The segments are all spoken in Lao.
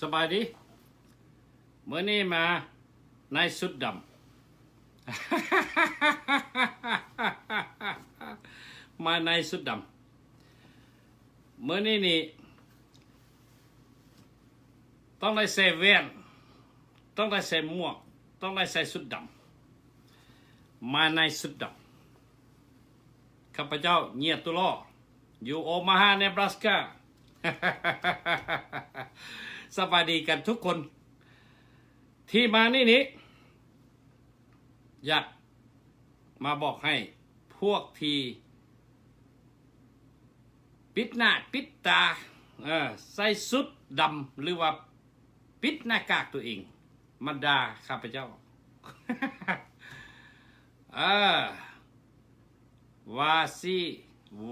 ສະບາຍດີ. ມື້ນີ້ມາໃນຊຸດດຳ. ມາໃນຊຸດດຳ. ມື້ນີ້ນີ້ ຕ້ອງໄດ້ໃສ່ແວ່ນ, ຕ້ອງໄດ້ໃສ່ໝວກ, ຕ້ອງໄດ້ໃສ່ຊຸດດຳ. ມາໃນຊຸດດຳ. ຂ້າພະເຈົ້າ ເຫຍດຕຸລໍ ຢູ່ໂອມາຮາ ເນບຣາສກາ. ສະບາຍດີກັນທຸກຄົນ. ທີ່ມານີ້ນີ້ ຢາກມາບອກໃຫ້ພວກທີ່ປິດໜ້າປິດຕາ, ເອີ, ໃສ່ຊຸດດຳ ຫຼືວ່າປິດໜ້າກາກຕົວເອງ ມາດ່າຂ້າພະເຈົ້າ. ເອີ, ວ່າຊີ້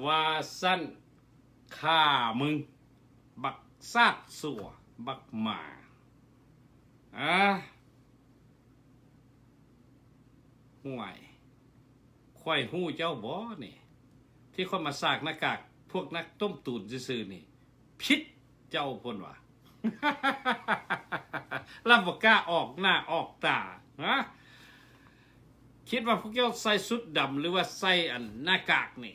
ວ່າຊັ້ນ ຂ້າມຶງ ບັກຊາດຊົ່ວ ບັກໝາ. ອາ ຫ້ວຍ ຂ້ອຍຮູ້ເຈົ້າບໍ່ນີ້? ທີ່ຂ້ອຍມາສາກໜ້າກາກພວກນັກຕົ້ມຕູນຊື່ໆນີ້ ຜິດເຈົ້າພຸ້ນຫວາ. ລະບໍ່ກ້າອອກໜ້າອອກຕາ ຮະ? ຄິດວ່າພວກເຈົ້າໃສ່ຊຸດດຳ ຫຼືວ່າໃສ່ອັນໜ້າກາກນີ້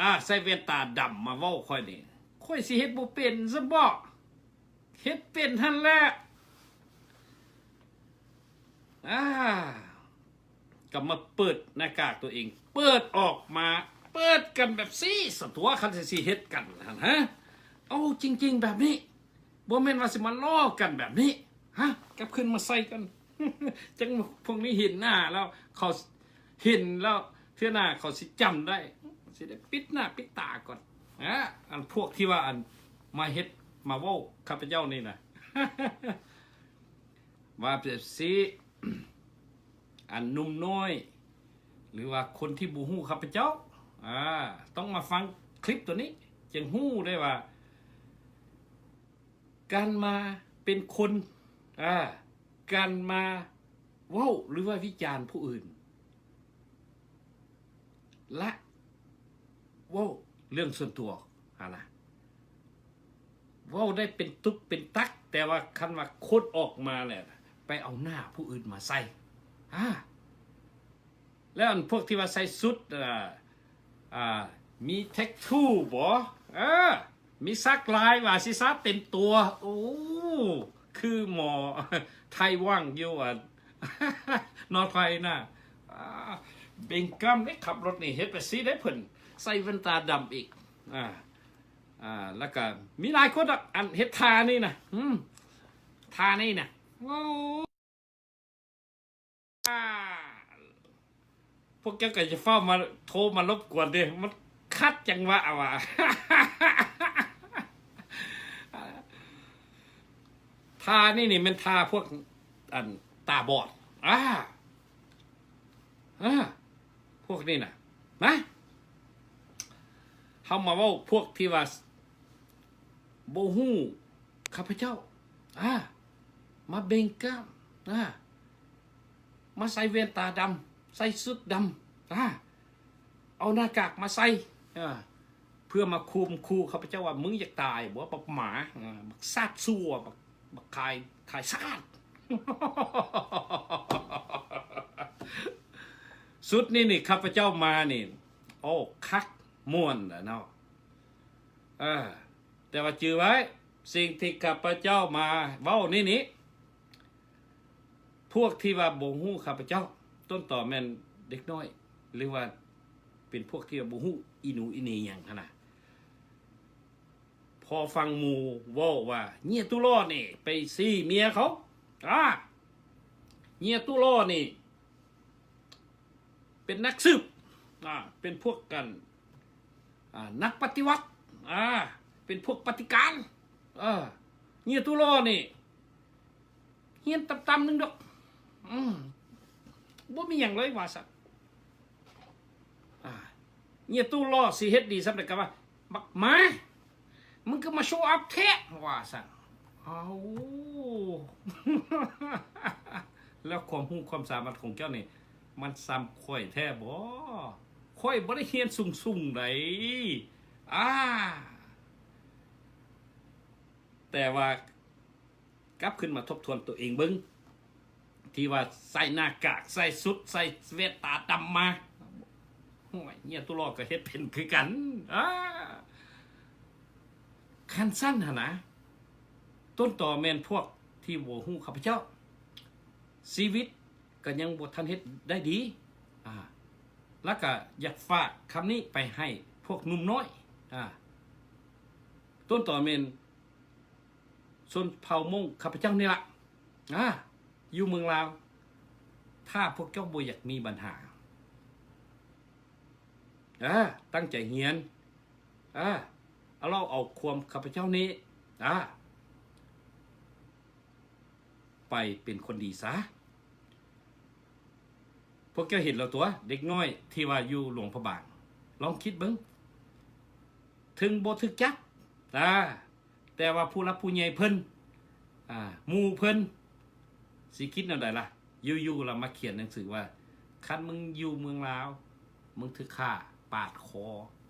ອາ ໃສ່ແວ່ນຕາດຳມາເວົ້າຂ້ອຍນີ້ ຂ້ອຍຊິເຮັດບໍ່ເປັນຊັ້ນບໍ? ເຮັດເປັນຫັ້ນແຫຼະ. ອາ ກໍມາເປີດໜ້າກາກຕົວເອງ ເປີດອອກມາ ເປີດກັນແບບຊີ້ສະຕົວະ ຄັນຊິເຮັດກັນຫັ້ນ ຮະ? ເອົາຈິງໆແບບນີ້ ບໍ່ແມ່ນວ່າຊິມາລໍ້ກັນແບບນີ້ ຮະ? ກັບຄືນມາໃສ່ກັນ. ຈັ່ງພວກນີ້ເຫັນໜ້າແລ້ວ ເຂົາເຫັນແລ້ວ ເທື່ອໜ້າເຂົາຊິຈຳໄດ້ ຊິໄດ້ປິດໜ້າປິດຕາກ່ອນ ອາ ອັນພວກທີ່ວ່າ ອັນມາເຮັດມາເວົ້າຂ້າພະເຈົ້ານີ້ນະ ວ່າແບບຊີ້ ອັນໜຸ່ມນ້ອຍ ຫຼືວ່າຄົນທີ່ບໍ່ຮູ້ຂ້າພະເຈົ້າ ອາ ຕ້ອງມາຟັງຄລິບຕົວນີ້ ຈຶ່ງຮູ້ໄດ້ວ່າ ການມາເປັນຄົນ ອາ ການມາເວົ້າ ຫຼືວ່າວິຈານຜູ້ອື່ນ ລະເວົ້າເລື່ອງສ່ວນຕົວຫັ້ນນະ ເວົ້າໄດ້ເປັນຕຸກເປັນຕັກ ແຕ່ວ່າຄັນວ່າຄົນອອກມາແລ້ວ ໄປເອົາໜ້າຜູ້ອື່ນມາໃສ່ ອາ ແລ້ວອັນພວກທີ່ວ່າໃສ່ຊຸດ ເອີ ອ່າ ມີແທັກທູບໍ? ເອີ ມີສັກລາຍວ່າຊິຊາເຕັມຕົວ. ໂອ້ ຄືໝໍໄທຫວັງຢູ່ ອັນ ນອດໄພນະ. ອ່າ ເບັງກຳເດ້ ຂັບລົດນີ້ເຮັດແບບຊີ້ເດ້ ເພິ່ນໃສ່ແວ່ນຕາດຳອີກ. ອ່າ ອ່າ ແລ້ວກະມີຫຼາຍຄົນດອກ ອັນເຮັດທ່ານີ້ນະ ອືມ ທ່ານີ້ນະ ໂອ້. ອາ ພວກເຈົ້າກໍຢ່າຟ້າວມາໂທມາລົບກວນເດ້ ມັນຂັດຈັງຫວະວ່າ. ທ່ານີ້ນີ້ແມ່ນທ່າພວກ ອັນ ຕາບອດ ອາ ອາ ພວກນີ້ນະ ນະ ເຮົາມາເວົ້າພວກທີ່ວ່າ ບໍ່ຮູ້ຂ້າພະເຈົ້າ ອາ ມາເບັງກ້າມ ອາ ມາໃສ່ແວ່ນຕາດຳ ໃສ່ຊຸດດຳ ອາ ເອົາໜ້າກາກມາໃສ່ ອາ ເພື່ອມາຂົ່ມຂູ່ຂ້າພະເຈົ້າວ່າ ມຶງຢາກຕາຍບໍ່ ບັກໝາ ອາ ບັກຊາດຊົ່ວ ບັກ ບັກຂາຍ ຂາຍຊາດ. ຊຸດນີ້ນີ້ ຂ້າພະເຈົ້າມານີ້ ໂອ້ ຄັກ ມ່ວນແຫຼະເນາະ ເອີ. ແຕ່ວ່າຈື່ໄວ້ ສິ່ງທີ່ຂ້າພະເຈົ້າມາເວົ້ານີ້ນີ້ ພວກທີ່ວ່າບໍ່ຮູ້ຂ້າພະເຈົ້າ ຕົ້ນຕໍແມ່ນເດັກນ້ອຍ ຫຼືວ່າເປັນພວກທີ່ວ່າບໍ່ຮູ້ອີ່ໜູອີ່ເໜຫຍັງຫັ້ນນະ. ພໍຟັງໝູ່ເວົ້າວ່າ ເຫຍຕຸລໍນີ້ໄປຊີ້ເມຍເຂົາ ອາ ເຫຍຕຸລໍນີ້ ເປັນນັກສືບ ອາ ເປັນພວກກັນ ອາ ນັກປະຕິວັດ ອາ ເປັນພວກປະຕິການ ເອີ ເຫຍຕຸລໍນີ້ ຮຽນຕ່ຳໆໜຶ່ງດອກ ອືມ ບໍ່ມີຫຍັງເລີຍວ່າຊັ້ນ ອາ ເຫຍຕຸລໍຊິເຮັດດີສ່ຳໃດກໍວ່າ ບັກໝາ ມຶງຄືມາໂຊອັບແທ້ ວ່າຊັ້ນ. ເອົາ ແລ້ວຄວາມຮູ້ຄວາມສາມາດຂອງເຈົ້ານີ້ ມັນສ່ຳຂ້ອຍແທ້ບໍ? ຂ້ອຍບໍ່ໄດ້ຮຽນສູງໆໃດ ອາ ແຕ່ວ່າ ກັບຄືນມາທົບທວນໂຕເອງເບິ່ງ ທີ່ວ່າໃສ່ໜ້າກາກ ໃສ່ຊຸດ ໃສ່ແວ່ນຕາດຳມາ. ໂອ້ຍ ເມຍຕຸຫຼໍ່ກໍເຮັດເປັນຄືກັນ. ອາ ຄັນຊັ້ນຫັ້ນນະ ຕົ້ນຕໍແມ່ນພວກທີ່ບໍ່ຮູ້ຂ້າພະເຈົ້າ ຊີວິດກໍຍັງບໍ່ທັນເຮັດໄດ້ດີ. ອາ ແລ້ວກໍຢາກຝາກຄຳນີ້ໄປໃຫ້ພວກໜຸ່ມນ້ອຍ. ອາ ຕົ້ນຕໍແມ່ນ ຊົນເຜົ່າມົ້ງຂ້າພະເຈົ້ານີ້ລະ ອາ ຢູ່ເມືອງລາວ. ຖ້າພວກເຈົ້າບໍ່ຢາກມີບັນຫາ ອາ ຕັ້ງໃຈຮຽນ ອາ ເອົາເອົາຄວາມຂ້າພະເຈົ້ານີ້ ອາ ໄປເປັນຄົນດີຊະ. ພວກເຈົ້າເຫັນແລ້ວຕົວະ ເດັກນ້ອຍທີ່ວ່າຢູ່ຫຼວງພະບາງ ລອງຄິດເບິ່ງ ເຖິງບໍ່ຖືກຈັບ ອາ ແຕ່ວ່າຜູ້ຫຼັກຜູ້ໃຫຍ່ເພິ່ນ ອາ ໝູ່ເພິ່ນ ຊິຄິດແນວໃດລະ? ຢູ່ໆລະມາຂຽນໜັງສືວ່າ ຄັນມຶງຢູ່ເມືອງລາວ ມຶງຖືກຂ້າປາດຄໍ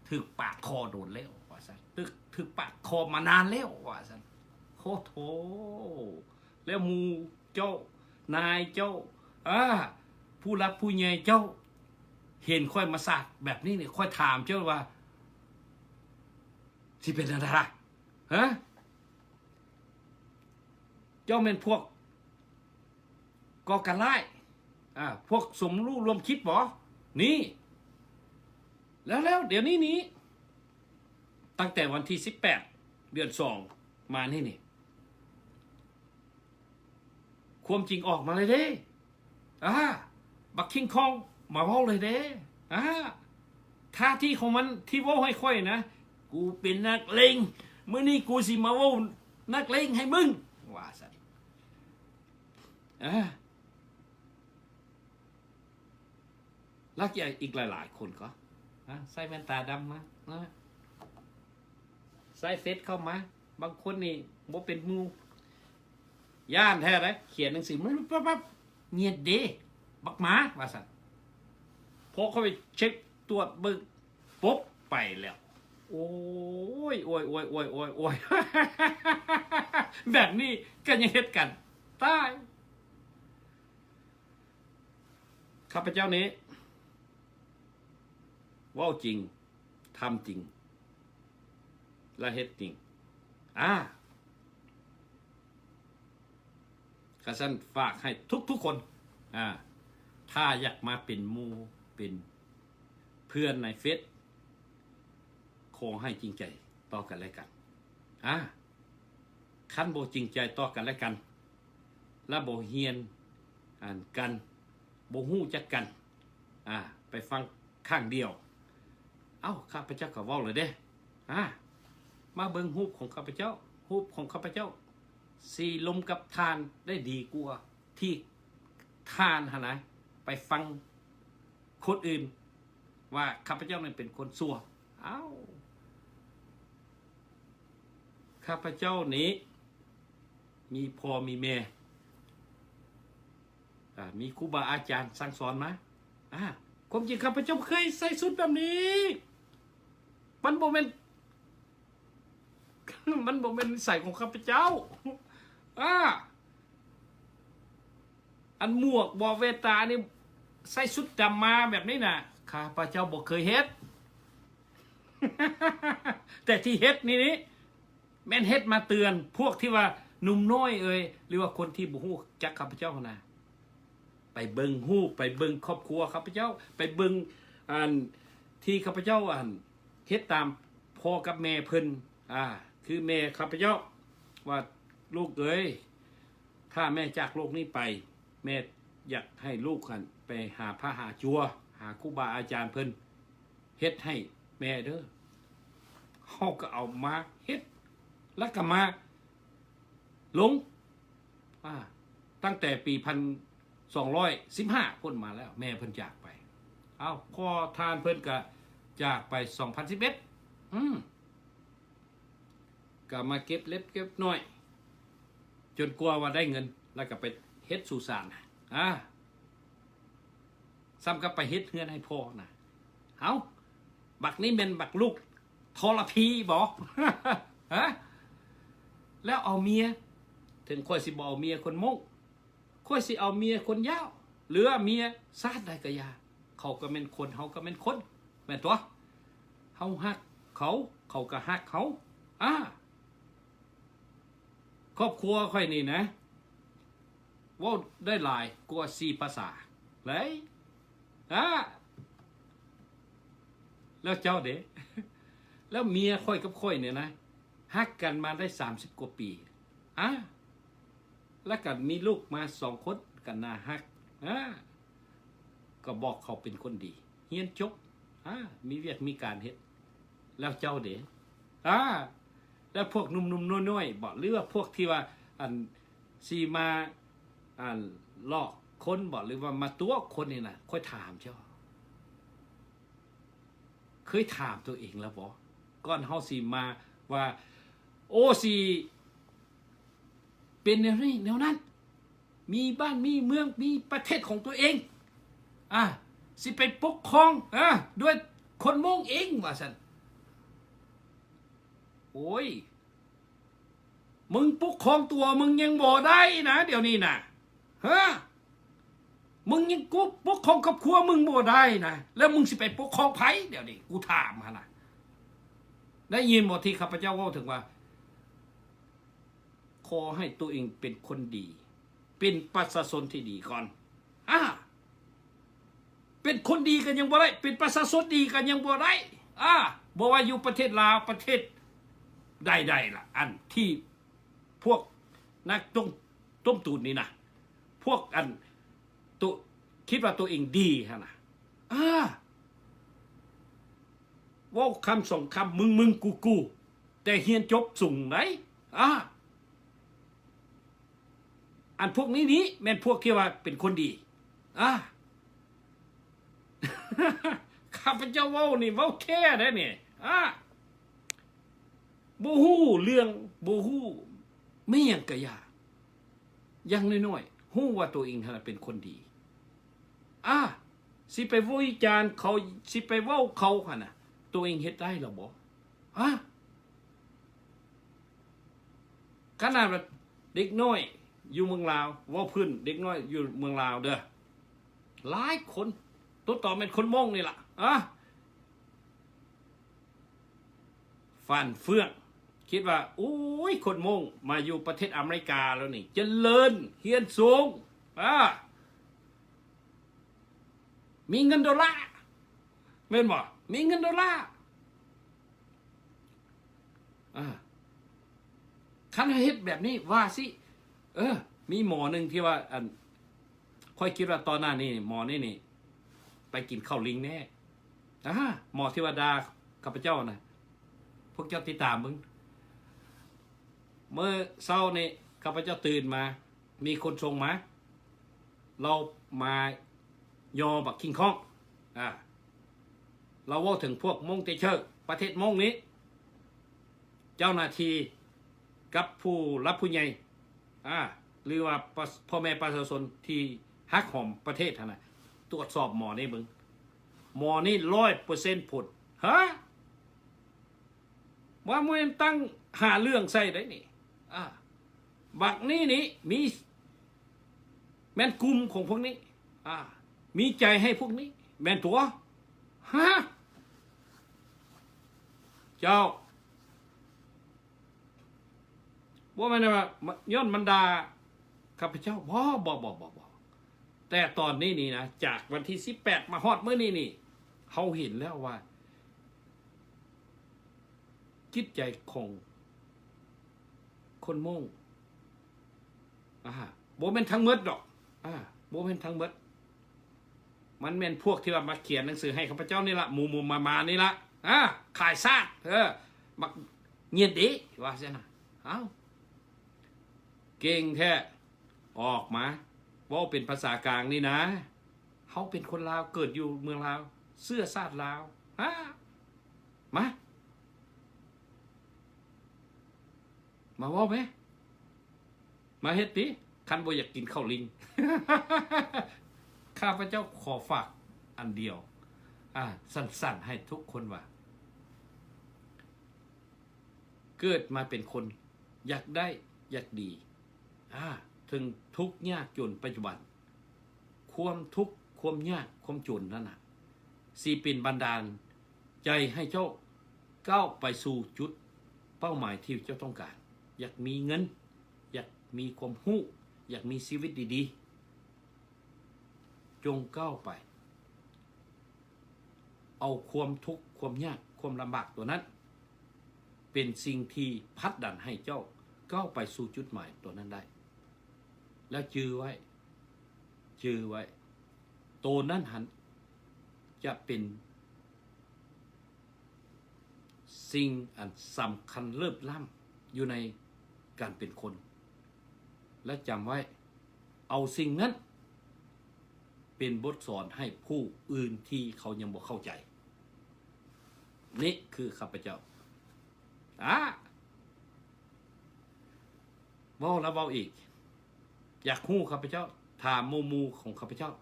ຖືກປາດຄໍໂດນແລ້ວວ່າຊັ້ນ ຖືກ ຖືກປາດຄໍມານານແລ້ວວ່າຊັ້ນ. ໂອ້ໂທ ແລ້ວໝູ່ເຈົ້າ ນາຍເຈົ້າ ອາ ຜູ້ຫຼັກຜູ້ໃຫຍ່ເຈົ້າ ເຫັນຂ້ອຍມາສາກແບບນີ້ນີ້ ຂ້ອຍຖາມເຈົ້າວ່າ ຊິເປັນແນວໃດລະ? ຮະ? ເຈົ້າແມ່ນພວກກໍ່ການຮ້າຍ ອາ ພວກສົມຮູ້ຮ່ວມຄິດບໍ? ນີ້ ແລ້ວ ແລ້ວດຽວນີ້ນີ້ ຕັ້ງແຕ່ວັນທີສິບແປດ ເດືອນສອງ ມານີ້ນີ້ ຄວາມຈິງອອກມາເລີຍເດ້. ອາ ບັກຄິງຄອງມາເວົ້າເລີຍເດ້. ອາ ທ່າທີຂອງມັນທີ່ເວົ້າໃຫ້ຂ້ອຍນະ ກູເປັນນັກເລງ ມື້ນີ້ກູຊິມາເວົ້ານັກເລງໃຫ້ມຶງ ວ່າຊັ້ນ. ອາ ແລ້ວກໍອີກຫຼາຍໆຄົນກໍ ອາ ໃສ່ແວ່ນຕາດຳມາ ອາ ໃສ່ເຟສເຂົ້າມາ ບາງຄົນນີ້ບໍ່ເປັນໝູ່ ຢ້ານແທ້ເດ້ ຂຽນໜັງສື ປັບໆ ເງຍດເດ້ ບັກໝາ ວ່າຊັ້ນ. ພໍເຂົ້າໄປເຊັກຕວດເບິ່ງ ປົບ ໄປແລ້ວ. ໂອ້ຍ ໂອ້ຍ ໂອ້ຍ ແບບນີ້ກໍຍັງເຮັດກັນ ຕາຍ. ຂ້າພະເຈົ້ານີ້ເວົ້າຈິງ ທຳຈິງ ແລະເຮັດຈິງ. ອາ ຄັນຊັ້ນຝາກໃຫ້ທຸກໆຄົນ ອາ ຖ້າຢາກມາເປັນໝູ່ເປັນເພື່ອນໃນເຟສ ຂໍໃຫ້ຈິງໃຈຕໍ່ກັນແລະກັນ. ອາ ຄັນບໍ່ຈິງໃຈຕໍ່ກັນແລະກັນ ລະບໍ່ຮຽນ ອັນ ກັນ ບໍ່ຮູ້ຈັກກັນ ອາ ໄປຟັງຂ້າງດຽວ. ເອົ້າ ຂ້າພະເຈົ້າກໍເວົ້າແລ້ວເດ້. ອາ ມາເບິ່ງຮູບຂອງຂ້າພະເຈົ້າ ຮູບຂອງຂ້າພະເຈົ້າຊິລົມກັບທ່ານໄດ້ດີກວ່າທີ່ທ່ານຫັ້ນນະ ໄປຟັງຄົນອື່ນວ່າຂ້າພະເຈົ້ານັ້ນເປັນຄົນຊົ່ວ. ເອົ້າ ຂ້າພະເຈົ້ານີ້ມີພໍ່ມີແມ່ ອາ ມີຄູບາອາຈານສັ່ງສອນມາ. ອາ ຄວາມຈິງຂ້າພະເຈົ້າບໍ່ເຄີຍໃສ່ຊຸດແບບນີ້ ມັນບໍ່ແມ່ນ ມັນບໍ່ແມ່ນນິໄສຂອງຂ້າພະເຈົ້າ. ອາ ອັນໝວກບໍ ແວ່ນຕານີ້ ໃສ່ຊຸດດຳມາແບບນີ້ນະ ຂ້າພະເຈົ້າບໍ່ເຄີຍເຮັດ. ແຕ່ທີ່ເຮັດນີ້ນີ້ ແມ່ນເຮັດມາເຕືອນພວກທີ່ວ່າໜຸ່ມນ້ອຍເອີຍ ຫຼືວ່າຄົນທີ່ບໍ່ຮູ້ຈັກຂ້າພະເຈົ້າຫັ້ນນະ ໄປເບິ່ງຮູບ ໄປເບິ່ງຄອບຄົວຂ້າພະເຈົ້າ ໄປເບິ່ງອັນທີ່ຂ້າພະເຈົ້າ ອັນ ເຮັດຕາມພໍ່ກັບແມ່ເພິ່ນ ອາ ຄືແມ່ຂ້າພະເຈົ້າວ່າ ລູກເອີຍ ຖ້າແມ່ຈາກໂລກນີ້ໄປ ແມ່ຢາກໃຫ້ລູກຫັ້ນໄປຫາພະຫາຈົວ ຫາຄູບາອາຈານເພິ່ນ ເຮັດໃຫ້ແມ່ເດີ. ເຮົາກໍເອົາມາເຮັດ ແລ້ວກໍມາລົງ ອາ ຕັ້ງແຕ່ປີພັນສອງຮ້ອຍສິບຫ້າພຸ້ນມາແລ້ວ ແມ່ເພິ່ນຈາກໄປ. ເອົ້າ ພໍ່ທ່ານເພິ່ນກໍຈາກໄປສອງພັນສິບເອັດ ອືມ ກໍມາເກັບເລັກເກັບນ້ອຍ ຈົນກວ່າວ່າໄດ້ເງິນ ແລ້ວກໍໄປເຮັດສຸສານ ອາ ສ່ຳກັບໄປເຮັດເຮືອນໃຫ້ພໍ່ນະ. ເອົ້າ ບັກນີ້ແມ່ນບັກລູກທໍລະພີບໍ? ຮະ? ແລ້ວເອົາເມຍ ເຖິງຂ້ອຍຊິບໍ່ເອົາເມຍຄົນມົ້ງ, ຂ້ອຍຊິເອົາເມຍຄົນລາວ ຫຼືວ່າເມຍຊາດໃດກໍຢ່າ, ເຂົາກໍແມ່ນຄົນ, ເຮົາກໍແມ່ນຄົນ, ແມ່ນຕົວະ? ເຮົາຮັກເຂົາ, ເຂົາກໍຮັກເຮົາ. ອາ ຄອບຄົວຂ້ອຍນີ້ນະ ເວົ້າໄດ້ຫຼາຍກວ່າສີ່ພາສາເລີຍ. ອາ ແລ້ວເຈົ້າເດ? ແລ້ວເມຍຂ້ອຍກັບຂ້ອຍນີ້ນະ ຮັກກັນມາໄດ້ສາມສິບກວ່າປີ. ອາ ແລ້ວກໍມີລູກມາສອງຄົນ ກໍໜ້າຮັກ. ອາ ກໍບອກເຂົາເປັນຄົນດີ, ຮຽນຈົບ, ອາ ມີວຽກມີການເຮັດ. ແລ້ວເຈົ້າເດ? ອາ ແລ້ວພວກໜຸ່ມໆນ້ອຍໆບໍ ຫຼືວ່າພວກທີ່ວ່າ ອັນ ຊິມາ ອັນ ຫຼອກຄົນບໍ ຫຼືວ່າມາຕົວະຄົນນີ້ນະ, ຂ້ອຍຖາມເຈົ້າ, ເຄີຍຖາມຕົວເອງແລ້ວບໍ ກ່ອນເຮົາຊິມາວ່າ ໂອ້ ຊິເປັນແນວນີ້ແນວນັ້ນ? ມີບ້ານມີເມືອງ ມີປະເທດຂອງຕົວເອງ, ອາ ຊິໄປປົກຄອງ ອາ ດ້ວຍຄົນມົ້ງເອງ ວ່າຊັ້ນ. ໂອ້ຍ ມຶງປົກຄອງຕົວມຶງຍັງບໍ່ໄດ້ນະ ດຽວນີ້ນະ. ຮະ? ມຶງຍັງກຸ ປົກຄອງຄອບຄົວມຶງບໍ່ໄດ້ນະ, ແລ້ວມຶງຊິໄປປົກຄອງໃຜ? ດຽວນີ້ ກູຖາມຫັ້ນນະ. ໄດ້ຍິນບໍ່ທີ່ຂ້າພະເຈົ້າເວົ້າເຖິງວ່າ ຂໍໃຫ້ຕົວເອງເປັນຄົນດີ, ເປັນປະຊາຊົນທີ່ດີກ່ອນ. ອາ ເປັນຄົນດີກໍຍັງບໍ່ໄດ້, ເປັນປະຊາຊົນດີກໍຍັງບໍ່ໄດ້. ອາ ບໍ່ວ່າຢູ່ປະເທດລາວ, ປະເທດໃດໆລະ, ອັນທີ່ພວກນັກຕົ້ມ, ຕົ້ມຕູນນີ້ນະ, ພວກອັນ ໂຕ ຄິດວ່າໂຕເອງດີຫັ້ນນະ. ອາ ເວົ້າຄຳສອງຄຳ ມຶງໆ ກູໆ ແຕ່ຮຽນຈົບສູງໃດ໋. ອາ ອັນພວກນີ້ນີ້ແມ່ນພວກທີ່ວ່າເປັນຄົນດີ. ອາ ຂ້າພະເຈົ້າເວົ້ານີ້ເວົ້າແທ້ເດ້ນີ້. ອາ ບໍ່ຮູ້ເລື່ອງ, ບໍ່ຮູ້ແມ່ນຫຍັງກະຢ່າ, ຢ່າງນ້ອຍໆ ຮູ້ວ່າໂຕເອງຫັ້ນນະເປັນຄົນດີ. ອາ ຊິໄປວິຈານເຂົາ, ຊິໄປເວົ້າເຂົາຫັ້ນນະ, ໂຕເອງເຮັດໄດ້ແລ້ວບໍ່? ອາ ຂະໜາດວ່າເດັກນ້ອຍຢູ່ເມືອງລາວ, ເວົ້າພື້ນເດັກນ້ອຍຢູ່ເມືອງລາວເດີ, ຫຼາຍຄົນ, ຕົ້ນຕໍແມ່ນຄົນມົ້ງນີ້ລະ. ອາ ຟານເຟືອງ, ຄິດວ່າ ໂອ້ຍ ຄົນມົ້ງມາຢູ່ປະເທດອາເມລິກາແລ້ວນີ້ ຈະເລີນ, ຮຽນສູງ, ອາ ມີເງິນໂດລາ, ແມ່ນບໍ່? ມີເງິນໂດລາ. ອາ ຄັນເຮົາເຮັດແບບນີ້ ວ່າຊິ, ເອີ ມີໝໍໜຶ່ງທີ່ວ່າ ອັນ ຂ້ອຍຄິດວ່າຕອນໜ້ານີ້ໝໍນີ້ນີ້ໄປກິນເຂົ້າລິງແນ່. ອາ ໝໍເທວະດາຂ້າພະເຈົ້ານະ, ພວກເຈົ້າຕິດຕາມເບິ່ງ. ມື້ເຊົ້ານີ້ຂ້າພະເຈົ້າຕື່ນມາ ມີຄົນສົ່ງມາ, ລາວມາຍໍບັກຄິງຄອງ. ອາ ລາວເວົ້າເຖິງພວກມົ້ງເຕເຊີ ປະເທດມົ້ງນີ້, ເຈົ້າໜ້າທີ່ກັບຜູ້ຫຼັກຜູ້ໃຫຍ່ ອາ ຫຼືວ່າປະ ພໍ່ແມ່ປະຊາຊົນທີ່ຮັກຫອມປະເທດຫັ້ນນະ ຕວດສອບໝໍນີ້ເບິ່ງ. ໝໍນີ້ຮ້ອຍເປີເຊັນພຸ້ນ. ຮະ? ວ່າບໍ່ແມ່ນຕັ້ງຫາເລື່ອງໃສ່ໄດ໋ນີ້. ອາ ບັກນີ້ນີ້ມີ ແມ່ນກຸ່ມຂອງພວກນີ້. ອາ ມີໃຈໃຫ້ພວກນີ້ ແມ່ນຕົວະ. ຮະ? ເຈົ້າ ບໍ່ແມ່ນວ່າຍ້ອນບັນດາຂ້າພະເຈົ້າ. ບໍ່, ບໍ່, ບໍ່, ບໍ່, ບໍ່. ແຕ່ຕອນນີ້ນີ້ນະ, ຈາກວັນທີສິບແປດມາຮອດມື້ນີ້ນີ້, ເຮົາເຫັນແລ້ວວ່າ ຈິດໃຈຂອງຄົນມົ້ງ ອາ ບໍ່ແມ່ນທັງໝົດດອກ, ອາ ບໍ່ແມ່ນທັງໝົດ. ມັນແມ່ນພວກທີ່ວ່າມາຂຽນໜັງສືໃຫ້ຂ້າພະເຈົ້ານີ້ລະ, ໝູໆມາໆນີ້ລະ, ອາ ຂາຍຊາດ, ເອີ ມັກຫງຽດເດ ວ່າຊັ້ນນະ. ອ້າວ ເກັ່ງແທ້, ອອກມາເວົ້າເປັນພາສາກາງນີ້ນາ. ເຮົາເປັນຄົນລາວ, ເກີດຢູ່ເມືອງລາວ, ເຊື້ອຊາດລາວ. ຮະ? ມາ ມາເວົ້າແມ້, ມາເຮັດຕິ, ຄັນບໍ່ຢາກກິນເຂົ້າລິງ. ຂ້າພະເຈົ້າຂໍຝາກອັນດຽວ, ອາ, ສັ້ນໆ ໃຫ້ທຸກຄົນວ່າ, ເກີດມາເປັນຄົນ, ຢາກໄດ້, ຢາກດີ, ອາ ເຖິງທຸກຍາກຈົນປັດຈຸບັນ, ຄວາມທຸກ ຄວາມຍາກ ຄວາມຈົນນັ້ນນະ ຊິເປັນບັນດານໃຈໃຫ້ເຈົ້າກ້າວໄປສູ່ຈຸດເປົ້າໝາຍທີ່ເຈົ້າຕ້ອງການ. ຢາກມີເງິນ, ຢາກມີຄວາມຮູ້, ຢາກມີຊີວິດດີໆ, ຈົ່ງກ້າວໄປ. ເອົາຄວາມທຸກ ຄວາມຍາກ ຄວາມລຳບາກຕົວນັ້ນ ເປັນສິ່ງທີ່ຜັກດັນໃຫ້ເຈົ້າກ້າວໄປສູ່ຈຸດໝາຍຕົວນັ້ນໄດ້. ແລ້ວຈື່ໄວ້, ຈື່ໄວ້, ໂຕນັ້ນຫັ້ນຈະເປັນສິ່ງອັນສຳຄັນເລີດລ້ຳຢູ່ໃນການເປັນຄົນ. ແລະ ຈຳໄວ້, ເອົາສິ່ງນັ້ນເປັນບົດສອນໃຫ້ຜູ້ອື່ນທີ່ເຂົາຍັງບໍ່ເຂົ້າໃຈ. ນີ້ຄືຂ້າພະເຈົ້າ. ອາ ເວົ້າແລ້ວເວົ້າອີກ. ຢາກຮູ້ຂ້າພະເຈົ້າ? ຖາມໝູ່ໆຂອງຂ້າພະເຈົ້າ.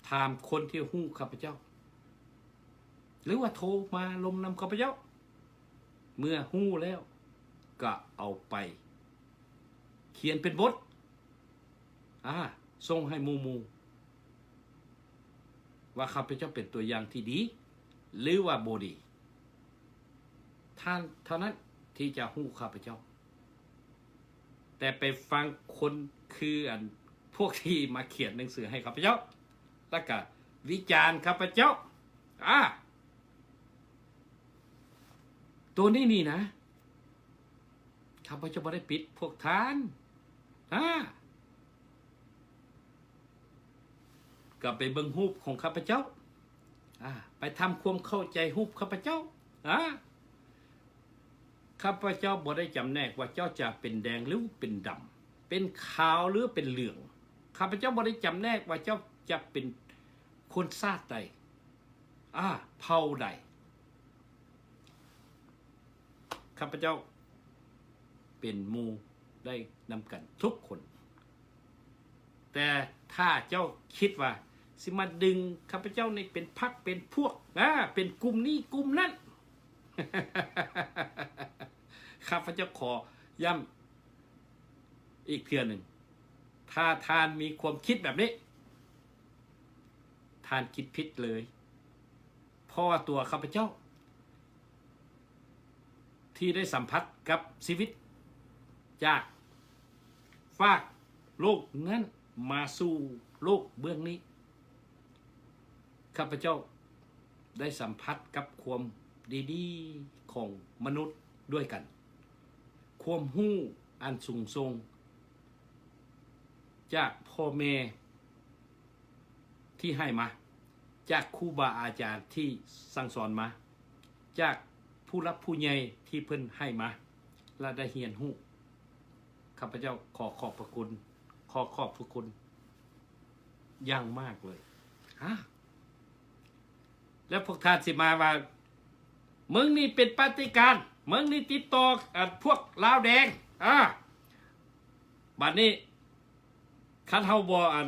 ຖາມຄົນທີ່ຮູ້ຂ້າພະເຈົ້າ. ຫຼືວ່າໂທມາລົມນຳຂ້າພະເຈົ້າ. ເມື່ອຮູ້ແລ້ວກໍເອົາໄປຂຽນເປັນບົດ ອາ ສົ່ງໃຫ້ໝູ່ໆ ວ່າຂ້າພະເຈົ້າເປັນຕົວຢ່າງທີ່ດີ ຫຼືວ່າບໍ່ດີ. ທ່ານເທົ່ານັ້ນທີ່ຈະຮູ້ຂ້າພະເຈົ້າ. ແຕ່ໄປຟັງຄົນຄືອັນພວກທີ່ມາຂຽນໜັງສືໃຫ້ຂ້າພະເຈົ້າ ແລ້ວກະວິຈານຂ້າພະເຈົ້າ. ອາ ໂຕນີ້ນີ້ນະ ຂ້າພະເຈົ້າບໍ່ໄດ້ປິດພວກທ່ານ. ອາ ກໍໄປເບິ່ງຮູບຂອງຂ້າພະເຈົ້າ. ອາ ໄປທຳຄວາມເຂົ້າໃຈຮູບຂ້າພະເຈົ້າ. ອາ ຂ້າພະເຈົ້າບໍ່ໄດ້ຈຳແນກວ່າເຈົ້າຈະເປັນແດງ ຫຼື ເປັນດຳ, ເປັນຂາວ ຫຼື ເປັນເຫຼືອງ. ຂ້າພະເຈົ້າບໍ່ໄດ້ຈຳແນກວ່າເຈົ້າຈະເປັນຄົນຊາດໃດ, ອາ ເຜົ່າໃດ. ຂ້າພະເຈົ້າເປັນໝູ່ໄດ້ນຳກັນທຸກຄົນ. ແຕ່ຖ້າເຈົ້າຄິດວ່າຊິມາດຶງຂ້າພະເຈົ້ານີ້ເປັນພັກເປັນພວກ, ອາ ເປັນກຸ່ມນີ້ກຸ່ມນັ້ນ, ຂ້າພະເຈົ້າຂໍຢ້ຳອີກເທື່ອໜຶ່ງ, ຖ້າທ່ານມີຄວາມຄິດແບບນີ້, ທ່ານຄິດຜິດເລີຍ. ເພາະວ່າຕົວຂ້າພະເຈົ້າ ທີ່ໄດ້ສຳຜັດກັບຊີວິດຈາກຟາກໂລກນັ້ນມາສູ່ໂລກເບື້ອງນີ້, ຂ້າພະເຈົ້າໄດ້ສຳຜັດກັບຄວາມດີໆຂອງມະນຸດດ້ວຍກັນ, ຄວາມຮູ້ອັນສູງສົ່ງຈາກພໍ່ແມ່ ທີ່ໃຫ້ມາ, ຈາກຄູບາອາຈານທີ່ສັ່ງສອນມາ, ຈາກຜູ້ຫຼັກຜູ້ໃຫຍ່ທີ່ເພິ່ນໃຫ້ມາ ແລະ ໄດ້ຮຽນຮູ້. ຂ້າພະເຈົ້າຂໍຂອບພະຄຸນ, ຂໍຂອບພະຄຸນຢ່າງມາກເລີຍ. ຮະ? ແລ້ວພວກທ່ານຊິມາວ່າ ມຶງນີ້ເປັນປະຕິການ, ມຶງນີ້ຕິດຕໍ່ ອາ ພວກລາວແດງ. ອາ ບາດນີ້ ຄັນເຮົາບໍ່ ອັນ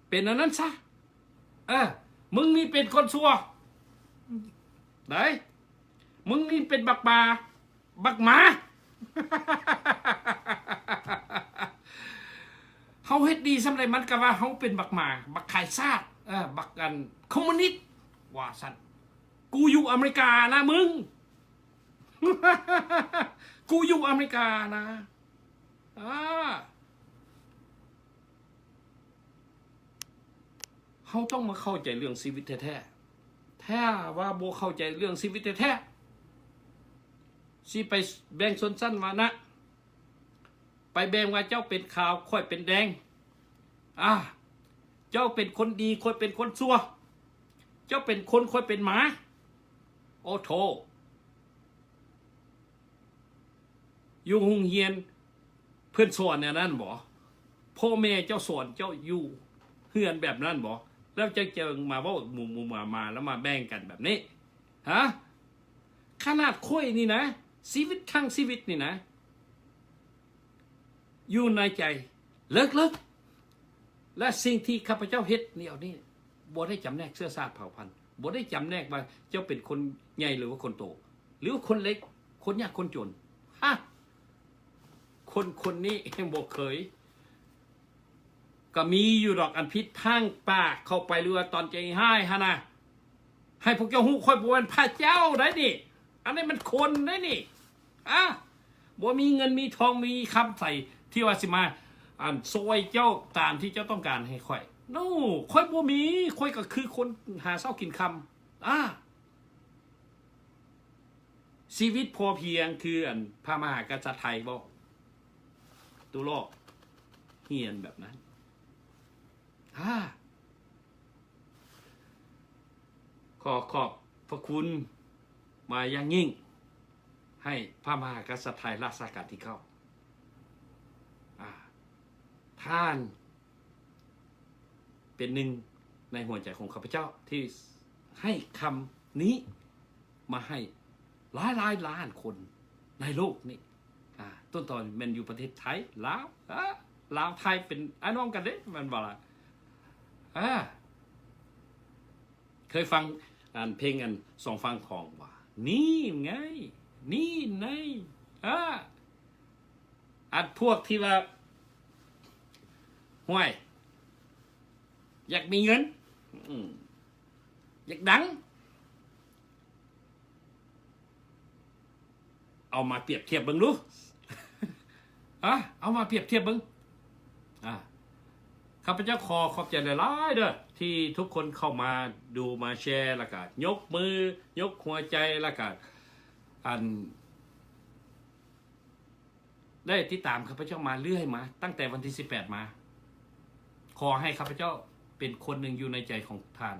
ເປັນອັນນັ້ນຊະ, ເອີ ມຶງນີ້ເປັນຄົນຊົ່ວ ໄດ໋, ມຶງນີ້ເປັນບັກໝາ, ບັກໝາ. ເຮົາເຮັດດີສ່ຳໃດ ມັນກໍວ່າເຮົາເປັນບັກໝາ, ບັກຂາຍຊາດ, ເອີ ບັກ ອັນ ຄອມມູນິດ ວ່າຊັ້ນ. ກູຢູ່ອາເມລິການະມຶງ, ກູຢູ່ອາເມລິການະ. ອາ ເຮົາຕ້ອງມາເຂົ້າໃຈເລື່ອງຊີວິດແທ້ໆ. ຖ້າວ່າບໍ່ເຂົ້າໃຈເລື່ອງຊີວິດແທ້ໆ, ຊິໄປແບ່ງຊົນຊັ້ນວັນນະ, ໄປແບ່ງວ່າເຈົ້າເປັນຂາວ ຂ້ອຍເປັນແດງ, ອາ ເຈົ້າເປັນຄົນດີ ຂ້ອຍເປັນຄົນຊົ່ວ, ເຈົ້າເປັນຄົນ ຂ້ອຍເປັນໝາ. ໂອ້ໂທ! ຢູ່ໂຮງຮຽນເພິ່ນສອນແນວນັ້ນບໍ? ພໍ່ແມ່ເຈົ້າສອນເຈົ້າຢູ່ເຮືອນແບບນັ້ນບໍ? ແລ້ວເຈົ້າຈຶ່ງມາເວົ້າໝູ່ໆມາໆ ແລ້ວມາແບ່ງກັນແບບນີ້ ຮະ? ຂະໜາດຂ້ອຍນີ້ນະ ຊີວິດທັງຊີວິດນີ້ນະ ຢູ່ໃນໃຈເລິກໆ ແລະ ສິ່ງທີ່ຂ້າພະເຈົ້າເຮັດແນວນີ້ ບໍ່ໄດ້ຈຳແນກເຊື້ອຊາດເຜົ່າພັນ, ບໍ່ໄດ້ຈຳແນກວ່າເຈົ້າເປັນຄົນໃຫຍ່ ຫຼືວ່າຄົນໂຕ ຫຼືວ່າຄົນເລັກ, ຄົນຍາກຄົນຈົນ. ຮະ! ຄ ຄົນຄົນນີ້ບໍ່ເຄີຍ ກໍມີຢູ່ດອກອັນຜິດພາງປາກເຂົ້າໄປ ຫຼືວ່າຕອນໃຈຮ້າຍຫັ້ນນະ. ໃຫ້ພວກເຈົ້າຮູ້ ຂ້ອຍບໍ່ແມ່ນພະເຈົ້າໄດ໋ນີ້ ອັນນີ້ມັນຄົນໄດ໋ນີ້ ອາ ບໍ່ມີເງິນມີທອງມີຄຳໃສທີ່ວ່າຊິມາ ອັນ ຊ່ວຍເຈົ້າຕາມທີ່ເຈົ້າຕ້ອງການໃຫ້ຂ້ອຍ. ໂນ ຂ້ອຍບໍ່ມີ ຂ້ອຍກໍຄືຄົນຫາເຊົ້າກິນຄ່ຳ ອາ ຊີວິດພໍພຽງຄື ອັນ ພະມະຫາກະສັດໄທບໍ? ຕຸລອກຮຽນແບບນັ້ນ ອາ ຂໍຂອບພະຄຸນມາຢ່າງຍິ່ງ ໃຫ້ພະມະຫາກະສັດໄທລາຊະການທີເກົ້າ ອາ ທ່ານເປັນໜຶ່ງໃນຫົວໃຈຂອງຂ້າພະເຈົ້າ ທີ່ໃຫ້ຄຳນີ້ມາໃຫ້ຫຼາຍໆລ້ານຄົນໃນໂລກນີ້. ອາ ຕົ້ນຕໍແມ່ນຢູ່ປະເທດໄທ ລາວ ອາ ລາວໄທເປັນອ້າຍນ້ອງກັນເດ້ ແມ່ນບໍ່ລະ? ອາ ເຄີຍຟັງອັນເພງອັນສອງຝັ່ງຂອງວ່າ ນີ້ໄງ ນີ້ໄນ ອາ ອັນພວກທີ່ວ່າ ຫ້ວຍ ຢາກມີເງິນ ອືມ ຢາກດັງ ເອົາມາປຽບທຽບເບິ່ງດູ ອາ ເອົາມາປຽບທຽບເບິ່ງ. ອາ ຂ້າພະເຈົ້າຂໍຂອບໃຈຫຼາຍໆເດີ ທີ່ທຸກຄົນເຂົ້າມາດູມາແຊ ແລ້ວກະຍົກມື ຍົກຫົວໃຈ ແລ້ວກະ ອັນ ໄດ້ຕິດຕາມຂ້າພະເຈົ້າມາເລື້ອຍມາ ຕັ້ງແຕ່ວັນທີສິບແປດມາ. ຂໍໃຫ້ຂ້າພະເຈົ້າເປັນຄົນໜຶ່ງຢູ່ໃນໃຈຂອງທ່ານ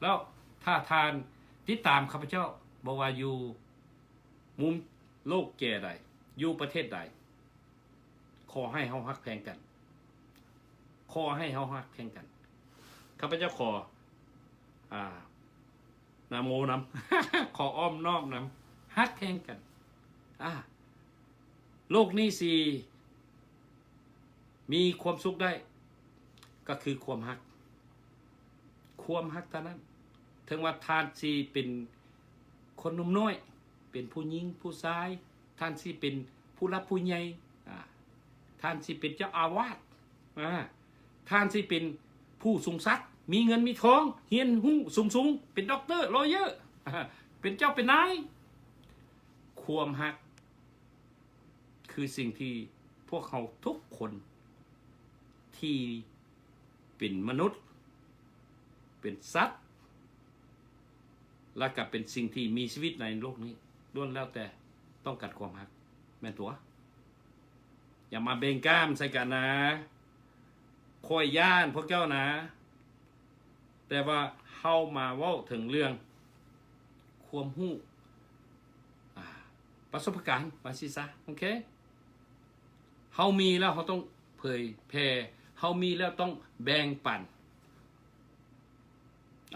ແລ້ວຖ້າທ່ານຕິດຕາມຂ້າພະເຈົ້າ ບໍ່ວ່າຢູ່ມຸມໂລກແຈໃດ ຢູ່ປະເທດໃດ ຂໍໃຫ້ເຮົາຮັກແພງກັນ ຂໍໃຫ້ເຮົາຮັກແພງກັນ. ຂ້າພະເຈົ້າຂໍ ອາ ນະໂມນຳ ຂໍອ້ອມນ້ອມນຳ ຮັກແພງກັນ. ອາ ໂລກນີ້ຊິມີຄວາມສຸກໄດ້ ກໍຄືຄວາມຮັກ ຄວາມຮັກເທົ່ານັ້ນ. ເຖິງວ່າທ່ານຊິເປັນຄົນໜຸ່ມນ້ອຍ ເປັນຜູ້ຍິງຜູ້ຊາຍ ທ່ານຊິເປັນຜູ້ຫຼັກຜູ້ໃຫຍ່ ອາ ທ່ານຊິເປັນເຈົ້າອາວາດ ອາ ທ່ານຊິເປັນຜູ້ສູງສັກ ມີເງິນມີທອງ ຮຽນຮູ້ສູງໆ ເປັນດັອກເຕີ ລໍເຢີ ອາ ເປັນເຈົ້າເປັນນາຍ. ຄວາມຮັກຄືສິ່ງທີ່ພວກເຮົາທຸກຄົນທີ່ເປັນມະນຸດ ເປັນສັດ ແລະກະເປັນສິ່ງທີ່ມີຊີວິດໃນໂລກນີ້ ລ້ວນແລ້ວແຕ່ຕ້ອງການຄວາມຮັກ ແມ່ນຕົວະ? ຢ່າມາເບັງກ້າມໃສ່ກັນນາ ຂ້ອຍຢ້ານພວກເຈົ້ານາ. ແຕ່ວ່າເຮົາມາເວົ້າເຖິງເລື່ອງຄວາມຮູ້ ອາ ປະສົບປະການ ວ່າຊີ້ຊະ ໂອເຄ ເຮົາມີແລ້ວເຮົາຕ້ອງເຜີຍແຜ່ ເຮົາມີແລ້ວຕ້ອງແບ່ງປັນ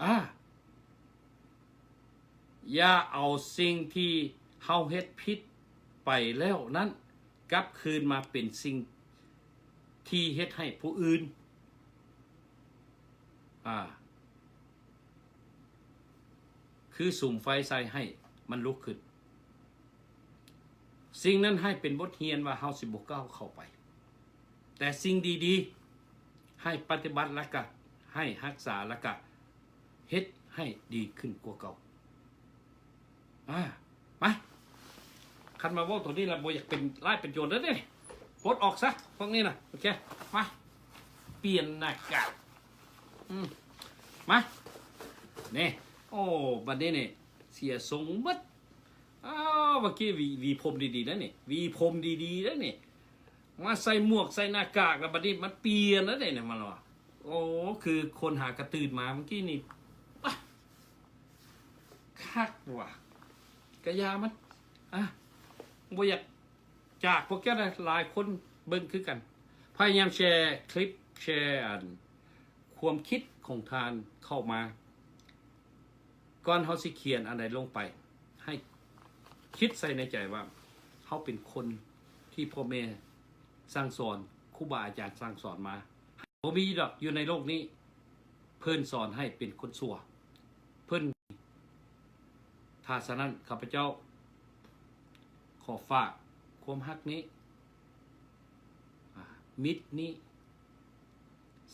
ອາ ຢ່າເອົາສິ່ງທີ່ເຮົາເຮັດຜິດໄປແລ້ວນັ້ນ ກັບຄືນມາເປັນສິ່ງທີ່ເຮັດໃຫ້ຜູ້ອື່ນ ອາ ຄືສຸມໄຟໃສ່ໃຫ້ມັນລຸກຂຶ້ນ. ສິ່ງນັ້ນໃຫ້ເປັນບົດຮຽນວ່າເຮົາຊິບໍ່ກ້າວເຂົ້າໄປ. ແຕ່ສິ່ງດີໆ ໃຫ້ປະຕິບັດ ແລະກະໃຫ້ຮັກສາ ແລະກະເຮັດໃຫ້ດີຂຶ້ນກວ່າເກົ່າ. ອາ ມາ ຄັນມາເວົ້າໂຕນີ້ລະບໍ່ຢາກເປັນຮ້າຍເປັນໂຈນເດ້ນີ້ ປົດອອກຊະພວກນີ້ນະ. ໂອເຄ ມາ ປ່ຽນໜ້າກາກ ອືມ ມາ ນີ້ ໂອ້ ບັດນີ້ນີ້ ເສຍຊົງໝົດ. ອ້າວ ເມື່ອກີ້ຫວີ ຫວີຜົມດີໆ ໄດ໋ນີ້ ຫວີຜົມດີໆ ໄດ໋ນີ້ ມາໃສ່ໝວກໃສ່ໜ້າກາກ ແລ້ວບັດນີ້ມັນປ່ຽນແລ້ວເດ້ ມັນວ່າ ໂອ້ ຄືຄົນຫາກະຕື່ນມາເມື່ອກີ້ນີ້ ປະ ຄັກວ່າ ກະຢ່າມັນ ອາ ບໍ່ຢາກຈາກພວກເຈົ້ານະ ຫຼາຍຄົນເບິ່ງຄືກັນ. ພະຍາຍາມແຊຄລິບ ແຊອັນ ຄວາມຄິດຂອງທ່ານເຂົ້າມາ. ກ່ອນເຮົາຊິຂຽນອັນໃດລົງໄປ ໃຫ້ຄິດໃສ່ໃນໃຈວ່າ ເຮົາເປັນຄົນທີ່ພໍ່ແມ່ສັ່ງສອນ ຄູບາອາຈານສັ່ງສອນມາ. ບໍ່ມີດອກຢູ່ໃນໂລກນີ້ ເພິ່ນສອນໃຫ້ເປັນຄົນຊົ່ວ ເພິ່ນ ຖ້າສະນັ້ນ ຂ້າພະເຈົ້າຂໍຝາກຄວາມຮັກນີ້ ມິດນີ້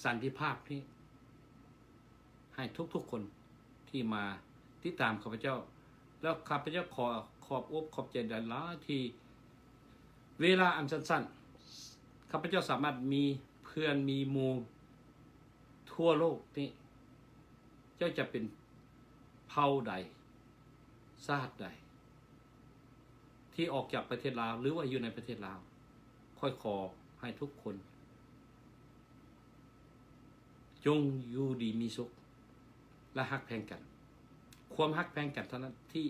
ສັນຕິພາບນີ້ ໃຫ້ທຸກໆຄົນທີ່ມາຕິດຕາມຂ້າພະເຈົ້າ ແລ້ວຂ້າພະເຈົ້າຂໍຂອບອົກຂອບໃຈຫຼາຍໆ ທີ່ເວລາອັນສັ້ນໆ ຂ້າພະເຈົ້າສາມາດມີເພື່ອນມີໝູ່ທົ່ວໂລກນີ້ ເຈົ້າຈະເປັນເຜົ່າໃດ ຊາດໃດ ທີ່ອອກຈາກປະເທດລາວ ຫຼືວ່າຢູ່ໃນປະເທດລາວ ຂ້ອຍຂໍໃຫ້ທຸກຄົນ ຈົ່ງຢູ່ດີມີສຸກ ແລະ ຮັກແພງກັນ. ຄວາມຮັກແພງກັນເທົ່ານັ້ນທີ່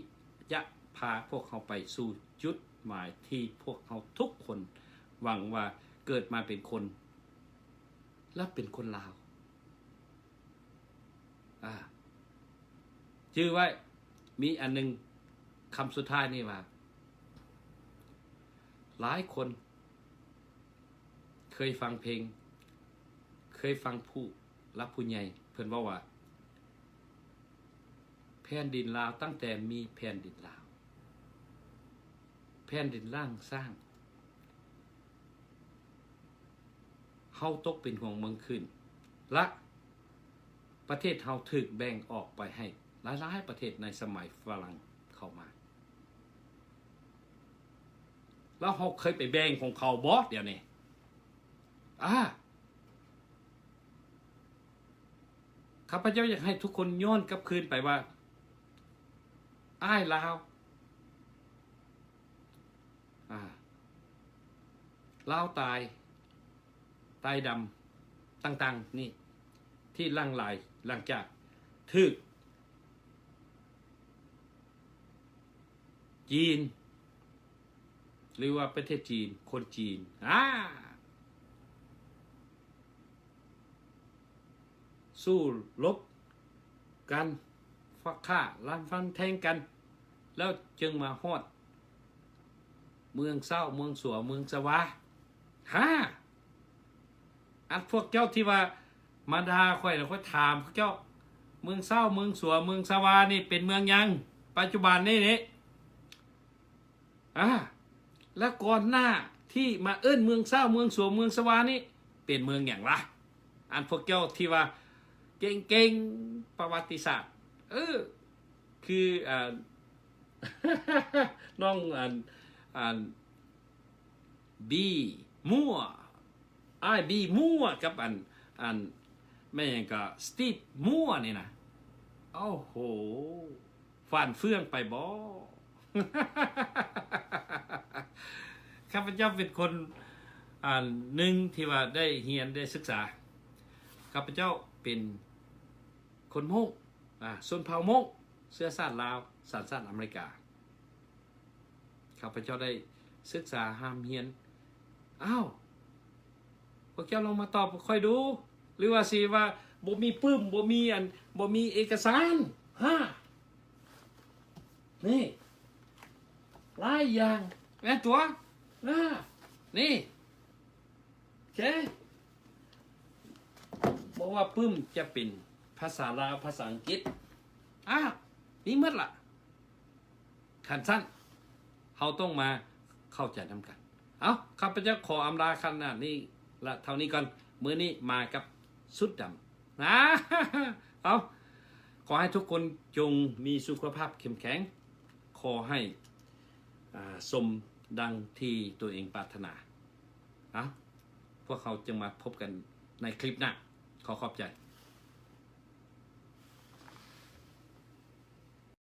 ຈະພາພວກເຮົາໄປສູ່ຈຸດໝາຍທີ່ພວກເຮົາທຸກຄົນຫວັງວ່າເກີດມາເປັນຄົນ ແລະ ເປັນຄົນລາວ. ອາ ຈື່ໄວ້ ມີອັນໜຶ່ງ ຄຳສຸດທ້າຍນີ້ວ່າ ຫຼາຍຄົນເຄີຍຟັງເພງ ເຄີຍຟັງຜູ້ຫຼັກຜູ້ໃຫຍ່ເພິ່ນເວົ້າວ່າ ແຜ່ນດິນລາວ ຕັ້ງແຕ່ມີແຜ່ນດິນລາວ ແຜ່ນດິນລ້າງສ້າງ ເຮົາຕົກເປັນຫ່ວງເມືອງຂຶ້ນ ລະປະເທດເຮົາຖືກແບ່ງອອກໄປໃຫ້ຫຼາຍໆປະເທດໃນສະໄໝຝຣັ່ງເຂົ້າມາ. ແລ້ວເຮົາເຄີຍໄປແບ່ງຂອງເຂົາບໍ່? ດຽວນີ້ ອາ ຂ້າພະເຈົ້າຢາກໃຫ້ທຸກຄົນຍ້ອນກັບຄືນໄປວ່າ ອ້າຍລາວ ອາ ລາວໃຕ້ ໃຕ້ດຳຕ່າງໆນີ້ ທີ່ຫຼັ່ງໄຫຼຫຼັງຈາກຖືກຈີນ ຫຼືວ່າປະເທດຈີນ ຄົນຈີນ ອາ ສູ້ລົບກັນ ຟັກຂ້າລ້າງຟັນແທງກັນ ແລ້ວຈຶ່ງມາຮອດເມືອງເຊົາ ເມືອງສວ ເມືອງສະຫວາ. ຫາ ອັນພວກເຈົ້າທີ່ວ່າມາດ່າຂ້ອຍນະ ຂ້ອຍຖາມພວກເຈົ້າ ເມືອງເຊົາ ເມືອງສວ ເມືອງສະຫວານີ້ເປັນເມືອງຫຍັງ ປັດຈຸບັນນີ້ນີ້? ອາ ແລ້ວກ່ອນໜ້າທີ່ມາເອີ້ນເມືອງເຊົາ ເມືອງສວ ເມືອງສະຫວານີ້ເປັນເມືອງຫຍັງລະ? ອັນພວກເຈົ້າທີ່ວ່າເກັ່ງໆປະຫວັດຕິສາດ ເອີ ຄື ອາ ນ້ອງ ອັນ ອັນ ບີມົວ ອ້າຍບີມົວກັບອັນ ອັນ ແມ່ນຫຍັງກະ ສະຕີບມົວນີ້ນະ ໂອ້ໂຫ ຟານເຟືອງໄປບໍ? ຂ້າພະເຈົ້າເປັນຄົນ ອັນ ໜຶ່ງທີ່ວ່າໄດ້ຮຽນໄດ້ສຶກສາ ຂ້າພະເຈົ້າເປັນຄົນມົ້ງ ອາ ຊົນເຜົ່າມົ້ງ ເຊື້ອຊາດລາວ ສັນຊາດອາເມລິກາ. ຂ້າພະເຈົ້າໄດ້ສຶກສາຮ່ຳຮຽນ. ອ້າວ ພວກເຈົ້າລອງມາຕອບຂ້ອຍດູ ຫຼືວ່າຊິວ່າບໍ່ມີປຶ້ມ ບໍ່ມີອັນ ບໍ່ມີເອກະສານ ຮະ ນີ້ ຫຼາຍຢ່າງ ແມ່ນຕົວະ ນະ ນີ້ ໂອເຄ ບໍ່ວ່າປຶ້ມຈະເປັນພາສາລາວ ພາສາອັງກິດ ອາ ມີໝົດລະ. ຄັນຊັ້ນ ເຮົາຕ້ອງມາເຂົ້າໃຈນຳກັນ. ເອົາ ຂ້າພະເຈົ້າຂໍອຳລາຂະນາດນີ້ລະເທົ່ານີ້ກ່ອນ. ມື້ນີ້ມາກັບຊຸດດຳ. ເອົາ ຂໍໃຫ້ທຸກຄົນຈົ່ງມີສຸຂະພາບເຂັ້ມແຂງ. ຂໍໃຫ້ ອາ ສົມດັ່ງທີ່ຕົວເອງປາດຖະໜາ. ເອົາ ພວກເຮົາຈຶ່ງມາພົບກັນໃນຄລິບໜ້າ. ຂໍຂອບໃຈ.